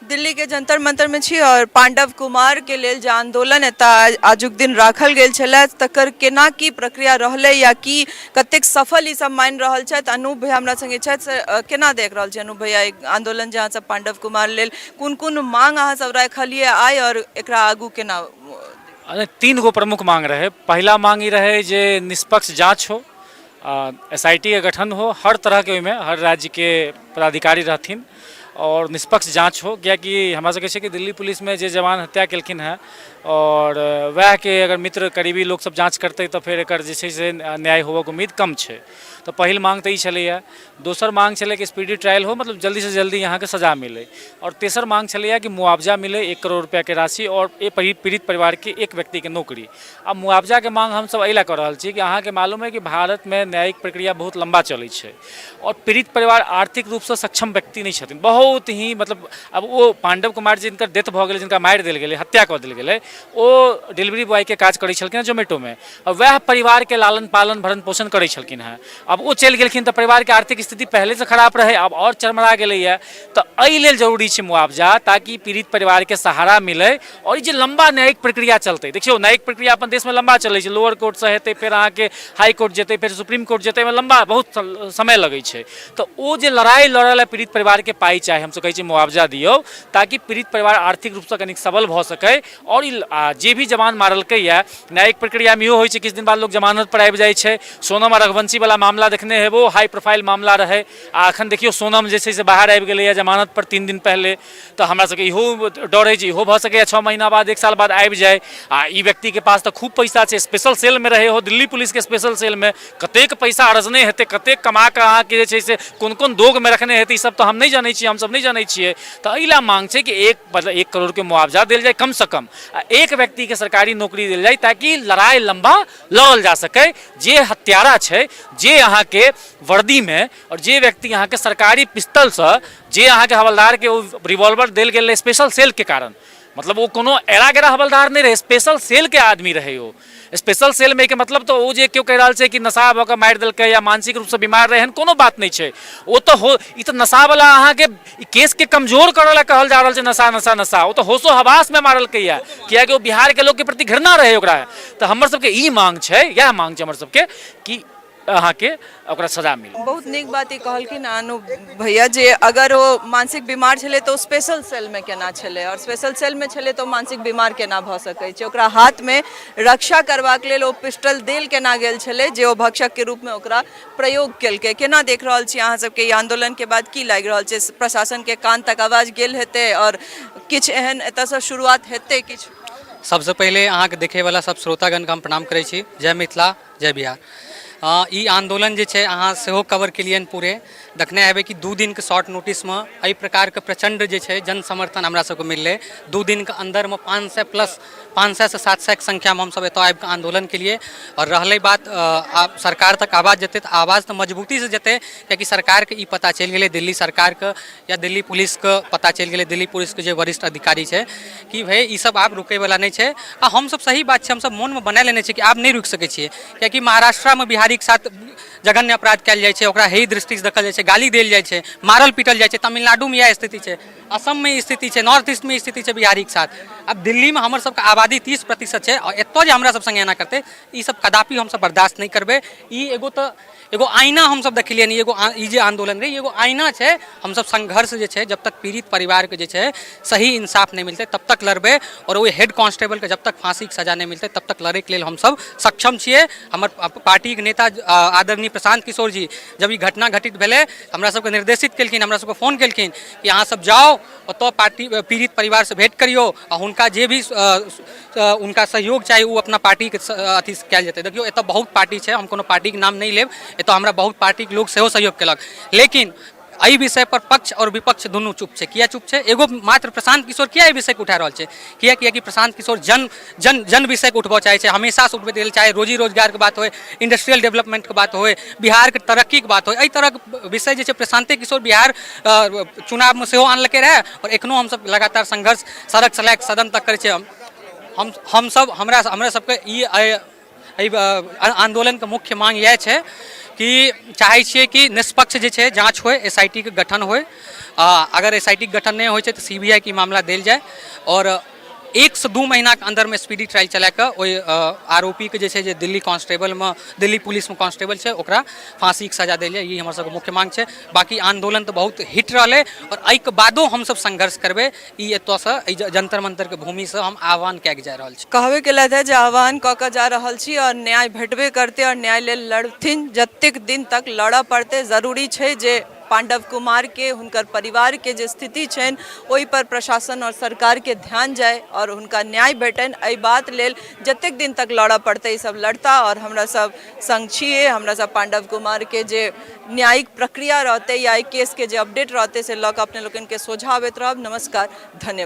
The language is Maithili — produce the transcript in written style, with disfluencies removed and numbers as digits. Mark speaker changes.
Speaker 1: दिल्ली के जंतर मंतर में छी और पांडव कुमार के लेल जे आंदोलन एतऽ आजुक दिन राखल गेल छलै, तकर केना की प्रक्रिया रहलै या की कतेक सफल ई सब मानि रहल छथि, अनूप भैया हमरा संगे छथि। से केना देख रहल छी अनूप भैया एक आंदोलन जे अहाँ सब पांडव कुमार लेल कोन कोन मांग अहाँ सब राखलियै आइ और एकरा आगू केना?
Speaker 2: अरे 3 गो प्रमुख मांग रहे। पहिला मांग ई रहे जे निष्पक्ष जांच हो, एस I T के गठन हो, हर तरह के ओहिमे हर राज्य के पदाधिकारी रहथिन और निष्पक्ष जांच हो। कियाकि हमरा सबके छै कि दिल्ली पुलिस में जे जवान हत्या केलखिन हेँ और वएह के अगर मित्र करीबी लोक सब जांच करतै तऽ फेर एकर जे छै से न्याय होबऽके उम्मीद कम छै। तऽ पहिल मांग तऽ ई छलैए। दोसर मांग छलै कि स्पीडी ट्रायल हो, मतलब जल्दीसँ जल्दी अहाँके सजा मिलै। आओर तेसर मांग छलैए कि मुआवजा मिलै 1 करोड़ रुपैआके राशि और पीड़ित परिवारके एक व्यक्तिके नौकरी। आ मुआवजाके मांग हमसब एहि लए कऽ रहल छी कि अहाँके मालूम है कि भारतमे न्यायिक प्रक्रिया बहुत लम्बा चलै छै और पीड़ित परिवार आर्थिक रूपसँ सक्षम व्यक्ति नहि छथिन, बहुत ही मतलब आब ओ पांडव कुमार जिनकर डेथ भऽ गेलै, जिनका मारि देल गेलै, हत्या कऽ देल गेलै, ओ डिलीवरी बॉयके काज करै छलखिन हेँ जोमेटोमे आ वएह परिवारके लालन पालन भरण पोषण करै छलखिन हेँ। आब ओ चलि गेलखिन तऽ परिवारके आर्थिक स्थिति पहिलेसँ खराब रहै, आब आओर चरमरा गेलैए। तऽ एहि लेल जरूरी छै मुआवजा, ताकि पीड़ित परिवारके सहारा मिलै और ई जे लम्बा न्यायिक प्रक्रिया चलतै। देखियौ, न्यायिक प्रक्रिया अपन देशमे लम्बा चलै छै, लोअर कोर्टसँ हेतै, फेर अहाँके हाई कोर्ट जेतै, फेर सुप्रीम कोर्ट जेतै, एहिमे लम्बा बहुत समय लगै छै। तऽ ओ जे लड़ाइ लड़ऽ लए पीड़ित परिवारके पाइ चाही, हमसब कहै छियै मुआवजा दियौ ताकि पीड़ित परिवार आर्थिक रूपसँ कनिक सबल भऽ सकै। और ई जे भी जवान मारलकैए, न्यायिक प्रक्रियामे इहो होइ छै किछु दिन बाद लोक जमानत पर आबि जाइ छै। सोनम आ रघुवंशीवला मामला देखने हेबो, हाई प्रोफाइल मामला रहै, आ एखन देखियौ सोनम जे छै से बाहर आबि गेलैए जमानत पर 3 दिन पहिले। तऽ हमरा सबके इहो डर अछि जे इहो भऽ सकैए 6 महीना बाद 1 साल बाद आबि जाय। आ ई व्यक्तिके पास तऽ खूब पैसा छै, स्पेशल सेलमे रहै हो, दिल्ली पुलिसके स्पेशल सेलमे कतेक पैसा अरजने हेतै, कतेक कमा कऽ अहाँके जे छै से कोन कोन दोगमे रखने हेतै, ई सब तऽ हम नहि जनै छियै, हमसब नहि जनै छियै। तऽ एहि लए मांग छै कि मतलब 1 करोड़के मुआवजा देल जाय कमसँ कम, आ एक व्यक्तिके सरकारी नौकरी देल जाय ताकि लड़ाइ लम्बा लड़ल जा सकै। जे हत्यारा छै, जे अहाँके वर्दीमे आओर जे व्यक्ति अहाँके सरकारी पिस्तलसँ, जे अहाँके हवलदारके ओ रिवॉल्वर देल गेल रहै स्पेशल सेलके कारण, मतलब ओ कोनो एरा गेरा हवलदार नहि रहै, स्पेशल सेलके आदमी रहै ओ। स्पेशल सेलमे के मतलब तऽ ओ जे केओ कहि रहल छै कि नशा भऽ कऽ मारि देलकै या मानसिक रूपसँ बीमार रहै, एहन कोनो बात नहि छै। ओ तऽ हो, ई तऽ नशावला अहाँके केसके कमजोर करऽ लए कहल जा रहल छै, नशा नशा नशा। ओ तऽ होशो हवासमे मारलकैए, किएकि ओ बिहारके लोकके प्रति घृणा रहै ओकरा। तऽ हमर सबके ई मांग छै, इएह मांग छै हमर सबके कि अहाँके ओकरा सजा मिले।
Speaker 1: बहुत नीक बात ई कहलखिन अनूप भैया जे अगर ओ मानसिक बीमार छलै तऽ ओ स्पेशल सेलमे केना छलै, आओर स्पेशल सेलमे छलै तऽ ओ मानसिक बीमार केना भऽ सकै छै, ओकरा हाथमे रक्षा करबाक लेल ओ पिस्टल देल केना गेल छलै जे ओ भक्षकके रूपमे ओकरा प्रयोग केलकै। केना देख रहल छी अहाँ सबके ई आन्दोलनके बाद की लागि रहल छै, प्रशासनके कान तक आवाज गेल हेतै आओर किछु एहन एतऽसँ शुरुआत हेतै किछु?
Speaker 3: सबसँ पहिले अहाँके देखैवला सब श्रोतागणके हम प्रणाम करै छी। जय मिथिला, जय बिहार। ई आन्दोलन जे छै अहाँ सेहो कवर केलियनि पूरे, देखने हेबै कि 2 दिनके शॉर्ट नोटिसमे एहि प्रकारके प्रचण्ड जे छै जन समर्थन हमरा सबके मिललै। 2 दिनके अन्दरमे 500 प्लस, 500 से 700के संख्यामे हमसब एतऽ आबिकऽ आन्दोलन केलियै। आओर रहलै बात आब सरकार तक आवाज जेतै तऽ आवाज तऽ मजबूतीसँ जेतै, कियाकि सरकारके ई पता चलि गेलै, दिल्ली सरकारके या दिल्ली पुलिसके पता चलि गेलै, दिल्ली पुलिसके जे वरिष्ठ अधिकारी छै कि भाइ ई सब आब रुकैवला नहि छै। आ हमसब सही बात छै, हमसब मोनमे बना लेने छियै कि आब नहि रुकि सकै छियै, कियाकि महाराष्ट्रमे बिहारीके साथ जघन्य अपराध कयल जाइ छै, ओकरा हेय दृष्टिसँ देखल जाइ छै, गाली देल जाइ छै, मारल पीटल जाइ छै। तमिलनाडुमे इएह स्थिति छै, असममे ई स्थिति छै, नॉर्थ ईस्टमे ई स्थिति छै बिहारीके साथ। आब दिल्लीमे हमर सबके आबादी 30% छै आओर एतऽ जे हमरा सब सङ्गे एना करतै, ई सब कदापि हमसब बर्दाश्त नहि करबै। ई एगो तऽ एगो आईना हमसब देखलियै, एगो ई जे आन्दोलन रहै एगो आईना छै। हमसब संघर्ष जे छै जब तक पीड़ित परिवारके जे छै सही इंसाफ नहि मिलतै तब तक लड़बै, आओर ओहि हेड कांस्टेबलके जब तक फाँसीके सजा नहि मिलतै तब तक लड़ैके लेल हमसब सक्षम छियै। हमर पार्टीके नेता आदरणीय प्रशांत किशोर जी जब ई घटना घटित भेलै हमरा सबके निर्देशित केलखिन, हमरा सबके फोन केलखिन कि अहाँ सब जाउ ओतऽ पार्टी पीड़ित परिवारसँ भेँट करियौ आ हुनका जे भी हुनका सहयोग चाही ओ अपना पार्टीके अथी कयल जेतै। देखियौ एतऽ बहुत पार्टी छै, हम कोनो पार्टीके नाम नहि लेब, एतऽ हमरा बहुत पार्टीके लोक सेहो सहयोग केलक, लेकिन एहि विषय पर पक्ष आओर विपक्ष दुनू चुप छै। किया चुप छै? एगो मात्र प्रशांत किशोर किया एहि विषयके उठा रहल छै? किया? कियाकि प्रशांत किशोर जन जन जन विषयके उठबऽ चाहै छै, हमेशासँ उठबैत गेल, चाहे रोजी रोजगारके बात होइ, इंडस्ट्रियल डेवलपमेंटके बात होइ, बिहारके तरक्कीके बात होइ, एहि तरहके विषय जे छै प्रशांते किशोर बिहार चुनावमे सेहो आनलकै रहए। आओर एखनो हमसब लगातार संघर्ष सड़कसँ लए कऽ सदन तक करै छियै। हमसब हमरा सबके ई एहि आन्दोलनके मुख्य मांग इएह छै कि चाहै छियै कि निष्पक्ष जे छै जाँच होइ, SIT के गठन होइ। अगर SIT के गठन नहि होइ छै तऽ CBI के ई मामला देल जाय आओर 1 से 2 महीनाके अन्दरमे स्पीडी ट्रायल चला कऽ ओहि आरोपीके जे छै, जे दिल्ली कांस्टेबलमे, दिल्ली पुलिसमे कांस्टेबल छै, ओकरा फाँसीके सजा देल जाय। ई हमर सबके मुख्य मांग छै। बाकी आन्दोलन तऽ बहुत हिट रहलै आओर एहिके बादो हमसब संघर्ष करबै। ई एतऽसँ, एहि जंतर मंतरके भूमिसँ हम आह्वान कए कऽ जा रहल छी।
Speaker 1: कहबे केलथि हे जे आह्वान कऽ कऽ जा रहल छी आओर न्याय भेटबे करतै आओर न्याय लेल लड़थिन, जतेक दिन तक लड़ऽ पड़तै। जरूरी छै जे पांडव कुमार के, हुनकर परिवार के जे स्थिति छनि, ओहि पर प्रशासन आओर सरकार के ध्यान जाय आओर हुनका न्याय भेटनि। एहि बात लेल जतेक दिन तक लड़ऽ पड़तै, ई सब लड़ता आओर हमरा सब संग छियै। हमरा सब पांडव कुमार के जे न्यायिक प्रक्रिया रहतै या एहि केस के जे अपडेट रहतै, से लऽ कऽ अपने लोकनिके सोझा अबैत रहब। नमस्कार, धन्यवाद।